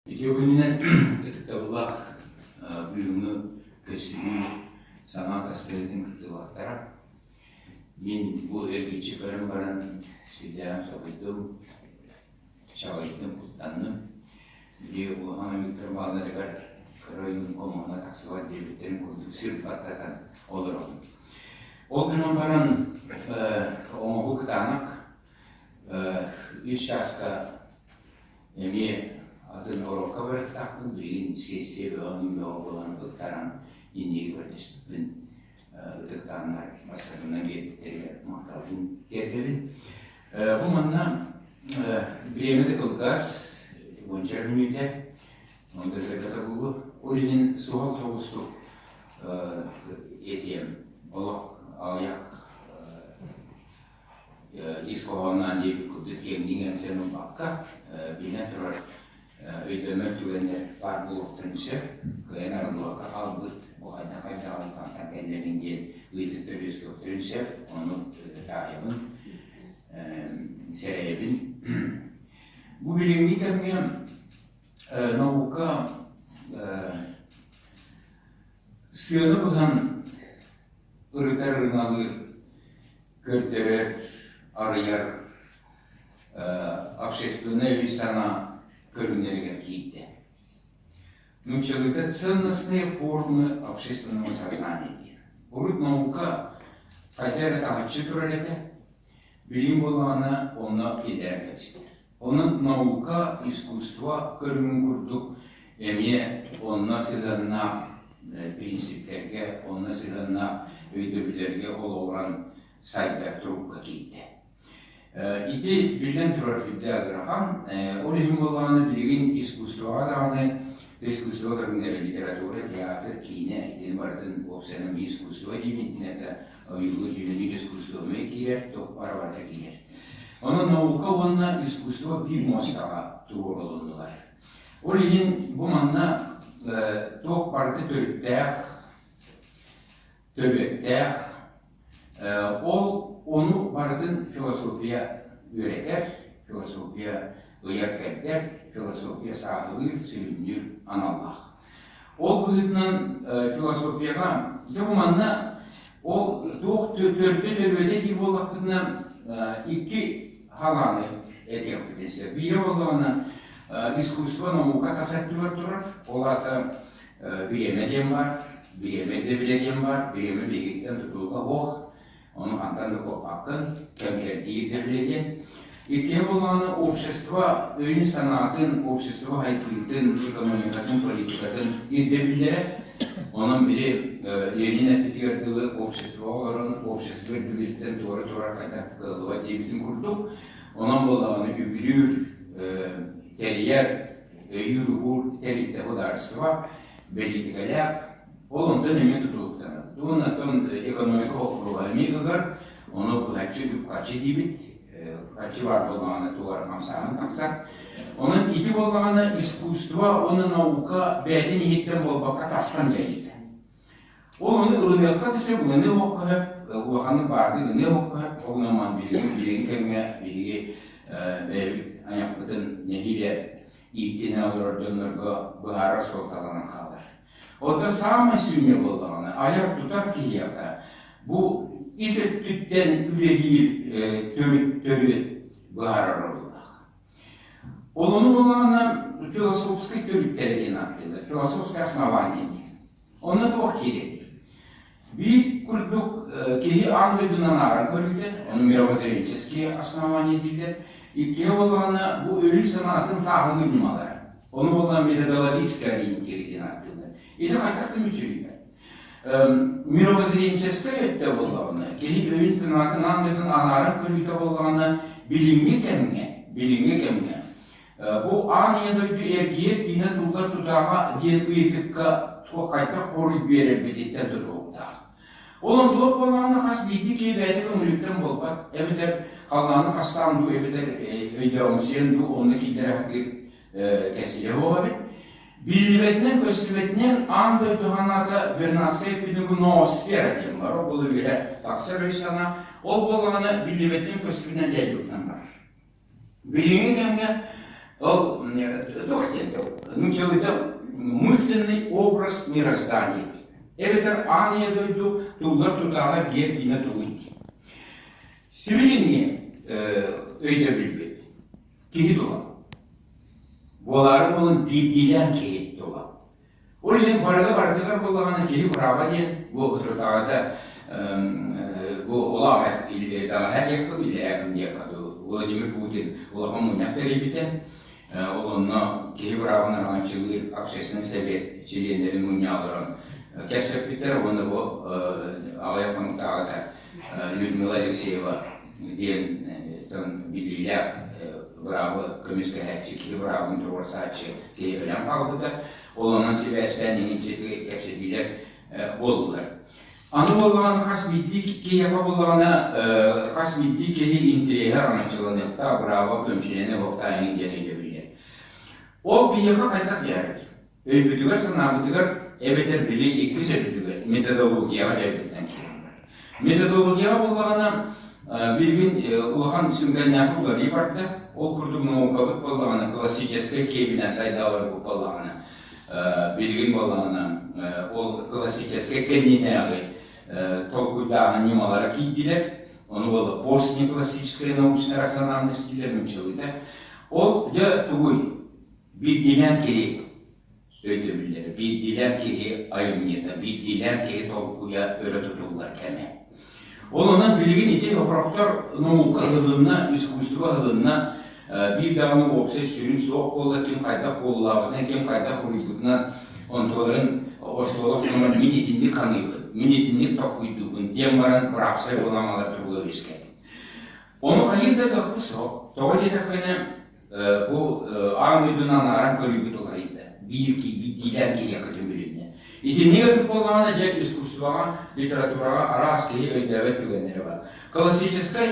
Үтүө күнүнэн ытыктабыллаах бүгүҥҥү көстүүнү саҥа атастыһыытын кыттыылаахтара. Мин бу эргиччи көрөн баран сүрдээҕин соһуйдум, чаҕыйдым, куттанным. Били улахан ойууттар баалларыгар кыра ойуун хомуһуна тахсыбат диэбиттэрин курдук сүр баттатан олоробун. Ол гынан баран оҥоһуу кытаанах үс чааска Эмиэ атын уруокка барыахтаахпын, билигин сессия бөҕө бөҕө буолан ыктаран инники көрдөспүппүн ытыктааннар бастакынан биэрбиттэригэр махталбын тиэрдэбин. Бу манна бириэмэ да кылгас, уонча мүнүүтэ, онто кыргата буолуо. Ол иһин суһал соҕустук этиэм, олох аҕыйах ис хоһоонноон диэбит курдук киэҥник эҥсэн ылбакка, биллэн турар, өйдөммөт түгэннэр баар буолуохтарын сөп, кыайан арыллыбакка хаалбыт, бу хайдах хайдах хантан кэллэҥин диэн ыйытыктар үөскүөхтэрин сөп, ону таайабын, сэрэйэбин. Бу билиҥҥи кэмҥэ наука сыаны быһан ырытар ырыҥалыыр көрдөрөр, арыйар общественнай өй-санаа көрүҥнэригэр киирдэ. Нууччалыыта ценностные формы общественного сознания диэн. Урут наука хайда эрэ таһыччы турар этэ, билим буоллаҕына онно киллэрэн кэбистэ. Онон наука, искусство көрүҥүн курдук эмиэ онно сыһыаннаах принциптэргэ, онно сыһыаннаах өйдөбүллэргэ олоҕуран сайдар турукка киирдэ. Ити биллэн турар сүрдээх ыарахан. Ол иһин буоллаҕына билигин искусствоҕа даҕаны искусство көрүҥнэрэ литература, театр, киинэ итини барытын уопсайынан искусство диибин это ойуулуур-дьүһүннүүр искусство эмиэ киирэр, туох бара барыта киирэр. Онон наука уонна искусство биир муостаҕа туруорулуннулар. Ол иһин бу манна туох барыта төрүттээх, төрүөттээх, ол ону барытын философия үөрэтэр, философия ыйар-кэрдэр, философия сааһылыыр, сүрүннүүр аналлаах. Ол быһыытынан философияҕа дьэ бу манна ол туох төрдө төрүөтэ дии буоллахпытына икки халааны этиэхпитин сөп. Биирэ буоллаҕына искусство наука тас өттүгэр турар. Ол аата бириэмэ диэн баар, бириэмэ ирдэбилэ диэн баар, бириэмэ биһигиттэн тутулуга суох. Ону хантан да куоппаккын, кэм-кэрдии ирдэбилэ диэн. Иккиһэ буоллаҕына, общество өйүн-санаатын, общество сайдыытын, экономикатын, политикатын ирдэбиллэрэ. Онон били Ленин эппитигэр дылы обществоҕа олорон, общество ирдэбилиттэн туора турар хайдах кыаллыбат диэбитин курдук, онон буоллаҕына үбүлүүр, тэрийэр, өйүүр-угуур тэрилтэ судаарыстыба бэлиитикэлээх, Ол онтон эмиэ тутулуктанар. Уонна оттон экономика боппуруоһа эмиэ ыгар, ону быһаччы үп-харчы диибит. Харчы баар буоллаҕына туох эрэ хамсааһын тахсар. Онон ити буоллаҕына искусство уонна наука бэйэтин иһиттэн буолбакка тастан дьайыыта. Ол ону ылыныахха да сөп, ылыныах сөп, улаханнык баардыы гыныах сөп. Ол гынан билигин билигин кэмҥэ биһиги бэйэбит айахпытын нэһиилэ ииттинэ олорор дьоннорго быһаарар суолталанан хаалар. Оттон саамай сүнньэ буоллаҕына, айар-тутар киһиэхэ бу ис өттүттэн үлэлиир төрүт төрүөт быһаарар оруоллаах. Ол ону буоллаҕына философскай төрүттэрэ диэн ааттыыллар, философское основание диэн. Онно туох киирэр? Биир курдук киһи аан дойдунан ааран көрүүтэ, ону мировоззренческие основания дииллэр. Иккиһэ буоллаҕына, бу өйүн-санаатын сааһылыыр ньымалара. Ону буоллаҕына методологическай ориентир диэн ааттыыллар. Ити хайдах да мүччүрүйбэт. Мировоззренческай өттө буоллаҕына, киһи өйүн-санаатын аан дойдунан анааран көрүүтэ буоллаҕына, билиҥҥи кэмҥэ, билиҥҥи кэмҥэ Бу аан ийэ дойду эргийэр киинэ туллар тутааҕа диэн ыйытыкка хайдах хоруй биэрэрбититтэн тутулуктаах. Онон туох буоллаҕына хас биирдии киһи бэйэтэ көҥүлүттэн буолбат, эбэтэр халлааны хастаан дуу, эбэтэр өйдөөҕүмсүйэн дуу онно киирдэрэ сатыыр кэскилэ буола эбит. Биллибэтинэн, көстүбэтинэн аан дойду санаата Вернадскай эппитин ноосфера диэн бар, ол үөһэ тахсар өй-санаа, ол буоллаҕына биллибэтинэн, көстүбүтүнэн дьайбытынан барар. Билиҥҥи кэмҥэ Ол туох диэн нууччалыыта мысленный образ мироздания эбэтэр аан ийэ дойду туллар тутааҕа биэр киинэ тугуй диэн. Сибилиҥҥи өйдөбүлбүт киһи тула. Буолаары буолан биирдиилээн киһи тула. Ол иһин барыга барытыгар буоллаҕына киһи бырааба диэн бу утурутааҕыта бу олох даҕаһа диэххэ биллэрээким диэххэ Владимир Путин улахан мунньах тэрийбитэ. Ол онно киһи быраабын араҥаччылыыр общественный совет чилиэннэрин мунньаҕа олорон кэпсэппиттэр уонна бу аҕыйах хонуктааҕыта Людмила Алексеева диэн биллиилээх быраабы көмүскэһээччи, киһи быраабын туруорсааччы киһи өлөн хаалбыта. Ол онон сибээстээн иҥинчити кэпсэтиилэр буоллулар. Аны буоллаҕына хас биирдии киһиэхэ буоллаҕына хас биирдии киһи интэриэһэ араҥаччыланыахтаах, бырааба көмүскэлэниэ суохтаах диэн өйдөбүллэр. Ол биһиэхэ хайдах дьайар? Өйбүтүгэр-санаабытыгар эбэтэр били иккис өттүгэр методологияҕа дьайбытынан киирэн барар. Методологияҕа буоллаҕына билигин улахан сүҥкэннээх уларыйыы барда. Ол курдук наукабыт буоллаҕына классическай киэбинэн сайдаалар буоллаҕына билигин буоллаҕына ол классическай кэннинээҕи толкуйдааһын ньымалара киирдилэр. Ону буолла постнеклассическая научная рациональность дииллэр нууччалыыта. Ол дьэ тугуй? Биирдиилээн киһи өйдөбүллэрэ, биирдиилээн киһи айымньыта, биирдиилээн киһи толкуйа өрө тутуллар кэмэ. Ол онон билигин ити хороктор наука ыһылынна, искусство ыһылынна, биир даҕаны уопсай сүрүн суох буолла, ким хайдах куолулаабытынан, ким хайдах уруйбутунан онтуларын остуола охсунан мин итинник ханыыбын, мин итинник толкуйдуубун диэн баран быраапсай буолан аҥалар туруга үөскээтэ. Ону хайыыр да кыахпыт суох. Тоҕо диэтэхпинэ, Бу аан дойдуну анааран көрүүбүт уларыйда. Биир биирдиилээн киһиэхэ түмүлүннэ. Итинник эбит буоллаҕына, дьэ, искусствоҕа, литератураҕа араас киһи өйдөөбөт түгэннэрэ бар. Классическай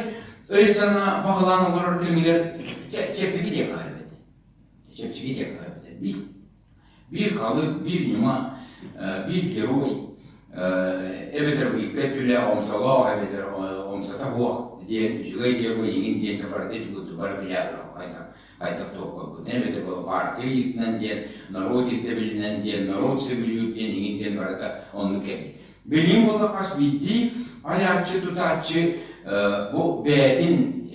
өй-санаа баһылаан олорор кэмигэр чэпчэки диэххэ эбит. Чэпчэки диэххэ эбит. Биир, биир халыып, биир ньыма, биир герой эбэтэр икки өттүлээх омсолоох эбэтэр омсото суох диэн үчүгэй герой иҥин диэн барыта курдук билээҕин хайдах хайдах туох буолбут эбэтэр партия ыйыытынан диэн норуот ирдэбилинэн диэн норуот сөбүлүүр диэн иҥин диэн барыта оннук кэлбит. Билим буола хас биирдии айааччы тутааччы бу бэйэтин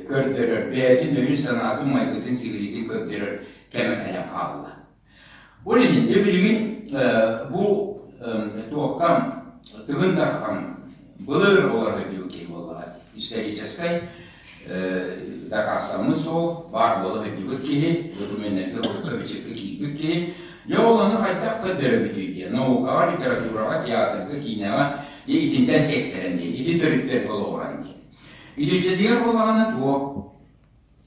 көрдөрөр, бэйэтин өйүн-санаатын, майгытын-сигилитин көрдөрөр кэмэ кэлэн хаалла. Ол иһин дьэ билигин бу туохха Тыгын Дархан былыр олоро сылдьыбыт киһи буоллаҕа историческай дакаастаммыт суол баар буола сылдьыбыт киһи документарга сурукка-бичиккэ киирбит киһи дьэ ол ону хайдах көрдөрөбүтүй диэн наукаҕа литератураҕа театрга киинэҕэ дьэ итинтэн сиэттэрэн диэн ити төрүттэргэ олоҕуран диэн итиччэтигэр буоллаҕына туох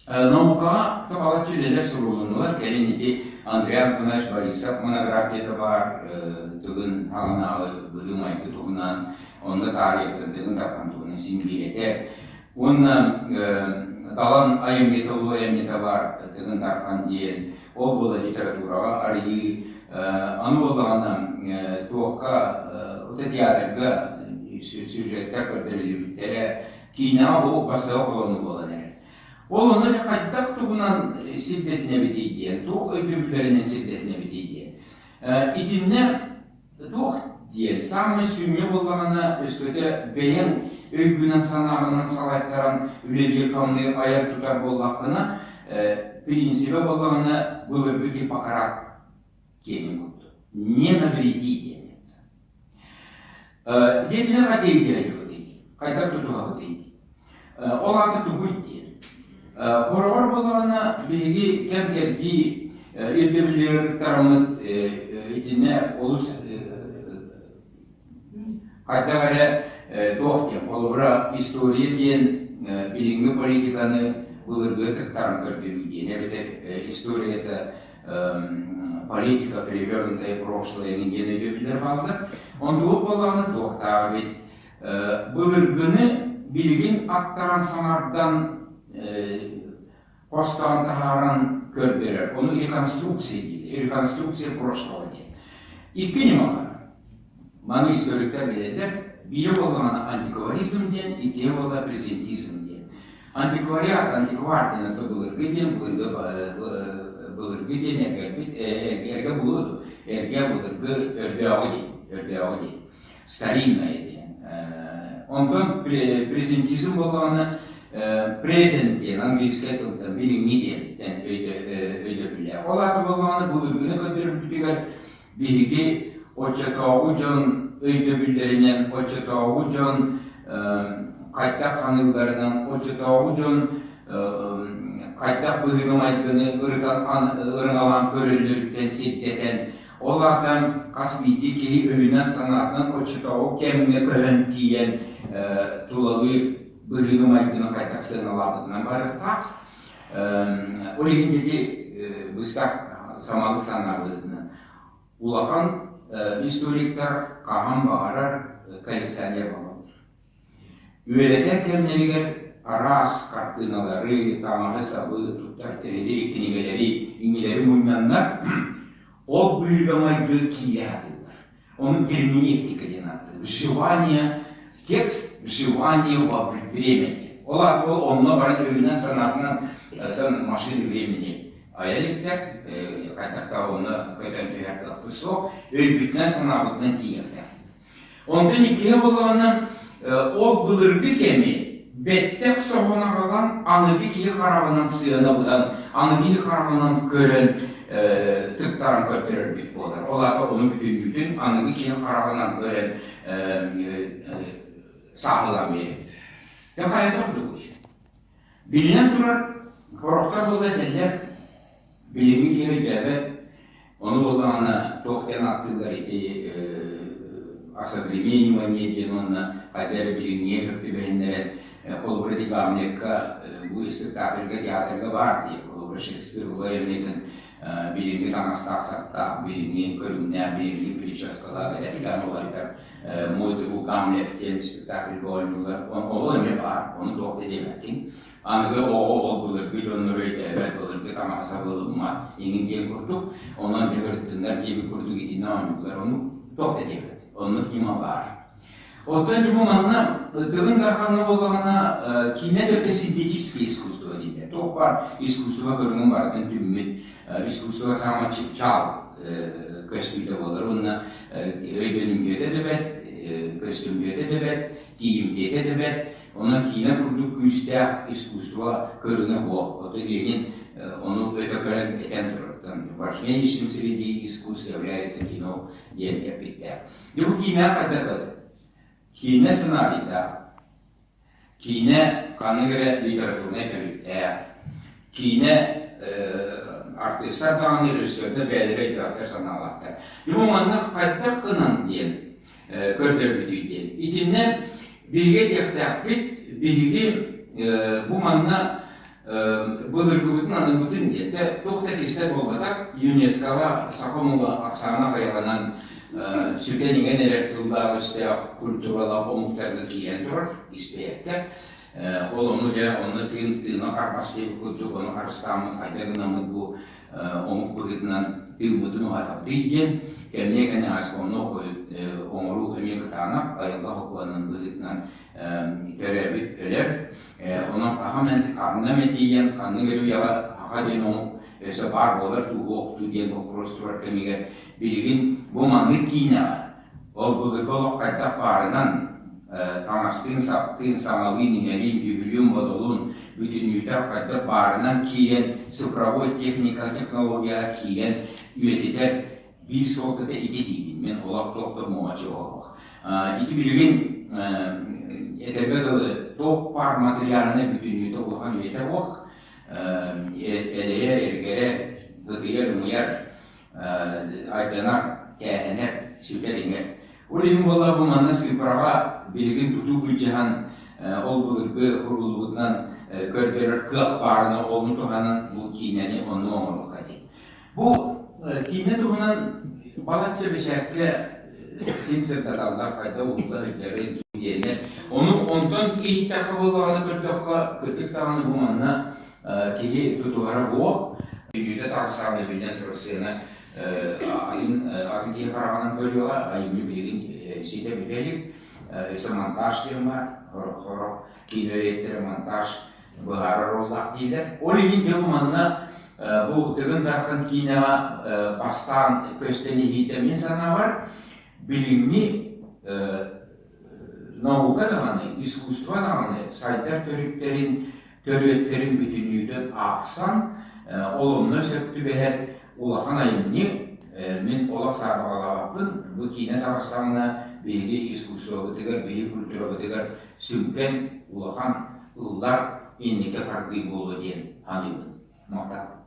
Наукаҕа табаҕа үлэлэр сурулуннулар. Кэлин ити Андрей Антонович Борисов монографията баар Тыгын хаҕынааҕы быһыы-майгы туһунан, онно таарыйбытын Тыгын Дархан туһунан син биир этэр. Уонна Далан айымньыта, улуу айымньыта баар Тыгын Дархан диэн, ол буола литератураҕа арыйыы. Аны буоллаҕына туохха театрга сюжеттар көрдөрүллүбүттэрэ, киинэҕэ бу бастакы холонуу буолан эрэр. Ол онно дьэ хайдах тугунан сирдэтинэбитий диэн, туох өйдөбүллэринэн сирдэтинэбитий диэн. Итиннэ туох диэн, саамай сүнньэ буоллаҕына, өскөтө бэйэҥ өйгүнэн-санааҕынан салайтаран үлэлиир-хамныыр, айар-тутар буоллаххына, принцибэ буоллаҕына, былыргы Гиппократ киэнин курдук. Не навреди диэн. Диэтинэ хайдах диэбитий? Хайдах тутуһабытый? Ол аата тугуй диэн. Хороҕор буоллаҕына биһиги кэм-кэрдии ирдэбиллэрин тараммыт итиннэ олус хайдах эрэ туох диэн, холобура история диэн билиҥҥи политиканы былыргы тыктаран көрдөрүү диэн эбэтэр историята политика перевернутая прошлое диэн өйдөбүллэр бааллар. Онтубут буоллаҕына туохтаах эбит былыргыны билигин аттаран саҥардан хостоон таһааран көрдөрөр. Ону реконструкция дииллэр. Реконструкция прошлого диэн. Икки ньыма бар. Маны историктар билэллэр. Биирэ буоллаҕына антикваризм диэн, иккиһэ буолла презентизм диэн. Антиквариат, антиквар диэн это былыргы диэн, былыргы былыргы диэн эргэрбит, эргэ булуу, эргэ былыргы өрдөөҕү диэн, өрдөөҕү диэн, старинное диэн. Онтон презентизм буоллаҕына презент диэн английскай тылтан билиҥҥи диэнтэн өйдөбүллээх. Ол аата буоллаҕына былыргыны көрдөрбүтүгэр биһиги оччотооҕу дьон өйдөбүллэринэн, оччотооҕу дьон хайдах ханыылларынан, оччотооҕу дьон хайдах быһыыны-майгыны ырытан ырыҥалаан көрөллөрүттэн сирдэтэн, ол аата хас биирдии киһи өйүнэн-санаатынан оччотооҕу кэмҥэ көһөн тиийэн тулалыыр быһыыны-майгыны хайдах сыаналаабытынан барыахтаах. Ол иһин ити быстах самалык санаабытынан улахан историктар хаһан баҕарар коллекционер буолаллар. Үөрэтэр кэмнэригэр араас хартыыналары, таҥаһы-сабы, туттар тэрили, кинигэлэри, иҥилэри мунньаннар, ол быһыыга-майгы киирэ сатыыллар. Ону герменевтика диэн ааттыыр. Вживание, текст вживание во время. Ол аата ол онно баран өйүнэн-санаатынан там машины времени айа иликтэр, хайдах да онно көтөн түһэр кыахпыт суох, өйбүтүнэн-санаабытынан тиийиэхтээх. Онтон иккиһэ буоллаҕына, ол былыргы кэми бэттэх соһон аҕалан аныгы киһи хараҕынан сыана быһан, аныгы киһи хараҕынан көрөн тыктаран көрдөрөрбүт буолар. Ол аата ону бүтүннүүтүн аныгы киһи хараҕынан көрөн сааһылаан биэрэр. Дьэ хайата ордугуй? Биллэн турар, сорохтор буола этэллэр, Билиҥҥи киһи өйдөөбөт, ону буоллаҕына туох диэн ааттыыллар ити осовременивание диэн уонна хайда эрэ билиҥҥигэ сөп түбэһиннэрэн холобура ити Гамлекка бу испектакльга театрга баар дии холобура Шекспир улуу айымньытын билиҥҥи таҥастаах-саптаах, билиҥҥи көрүҥнээх, билиҥҥи прическалаах эдэркээн уолаттар Мой друг Гамлет диэн спектакльга оонньууллар. Ол эмиэ баар, ону туох да диэбэккин. Аныгы оҕо ол былыргы дьоннору өйдөөбөт, былыргы таҥаһа ылыммат иҥин диэн курдук, онон дьаһырыттыннар диэбит курдук итиннэ оонньууллар, ону туох да диэбэт. Оннук ньыма баар. Оттон ньыма манна Тыгын Дархаҥҥа буоллаҕына киинэ төрдө синтетическое искусство дииллэр. Туох баар искусство көрүҥүн барытын түммүт искусство саамай чыпчаал көстүүтэ буолар уонна өйдөнүмтүөтэ да бэрт, көстүмтүөтэ да бэрт, тиийимтиэтэ да бэрт, Онон киинэ курдук күүстээх искусство көрүҥэ суох. Ото Ленин ону өтө көрөн этэн турар. Важнейшим среди искусств является кино диэн эппиттээх. Дьэ бу киинэҕэ хайдах көрдө? Киинэ сценарийдаах, киинэ ханнык эрэ литературнай төрүттээх, киинэ артыыстар даҕаны режиссердар бэйэлэрэ өйдөөхтөр-санаалаахтар. Дьэ бу манна хайдах гынан диэн көрдөрбүтүй диэн. Итиннэ биһиги этиэхтээхпит, биһиги бу манна былыргыбытын аныгыбытын диэн туох да кистэл буолбатах ЮНЕСКО-ҕа саха омуга ахсаана аҕыйаҕынан сүтэн-иҥэн эрэр тыллаах-өстөөх культуралаах омуктарга киирэн турар истээттэр. Ол ону дьэ онно тыын тыына харбас диэбит курдук ону харыстааммыт хайдах гынаммыт бу омук быһыытынан тыыммытын уһатабытый диэн кэмниэ кэнэҕэс онно оҥоруу эмиэ кытаанах айылҕа сокуонун быһыытынан төрөөбүт өлөр. Онон хаһан эмэ тиийэн ханнык эрэ үйэҕэ саха диэн омук өссө баар буолар дуу, суох дуу диэн боппуруос турар кэмигэр билигин бу маннык киинэҕэ Ол былыргы олох хайдах баарынан, таҥастыын-саптыын, саҥалыын-иҥэлиин, дьүһүлүүн-бодолуун бүтүннүүтэ хайдах баарынан киирэн, цифровой техника, технологияҕа киирэн үйэтитэр биир суолтата ити диибин. Мин олох туох да муҥаччы олох. Ити билигин этэргэ дылы туох баар материалынан бүтүннүүтэ улахан үйэтэ суох. Элэйэр, эргэрэр, ытыйар-ымыйар айданар, кээһэнэр, сүтэр-иҥэр. Ол иһин буолла бу манна сыыппараҕа билигин тутуу былдьаһан ол былыргы урууллубутунан көрдөрөр кыах баарына олун туһанан бу киинэни онно оҥоруохха диэн. Бу киинэ туһунан балачча бэчээккэ син сырдаталлар, хайда уһулла сылдьарын диэннэр. Ону онтон иһиттэххэ буоллаҕына көрдөххө, кырдьык даҕаны бу манна киһи тутуһара буох. Бүлүүтэ таҕыстаҕына биллэн турар сыана атын атын киһи хараҕынан көрүөҕэ, айымньы билигин ситэ бүтэ илик. Өссө монтаж диэн баар, сорох киинэ үлэһиттэрэ монтаж. быһаарар оруоллаах дииллэр. Ол иһин дьэ бу манна бу Тыгын Дархан киинэҕэ бастаан көстөн иһиитэ мин санаабар билиҥҥи наука даҕаны, искусство даҕаны сайдар төрүттэрин, төрүөттэрин бүтүннүүтүн аахсан, ол онно сөп түбэһэр улахан айымньы мин олох саарбаҕалаабаппын. Бу киинэ таҕыстаҕына биһиги искусствобытыгар, биһиги культурабытыгар сүҥкэн улахан ыллар инники хардыы буолуо диэн саныыбын. Махтал.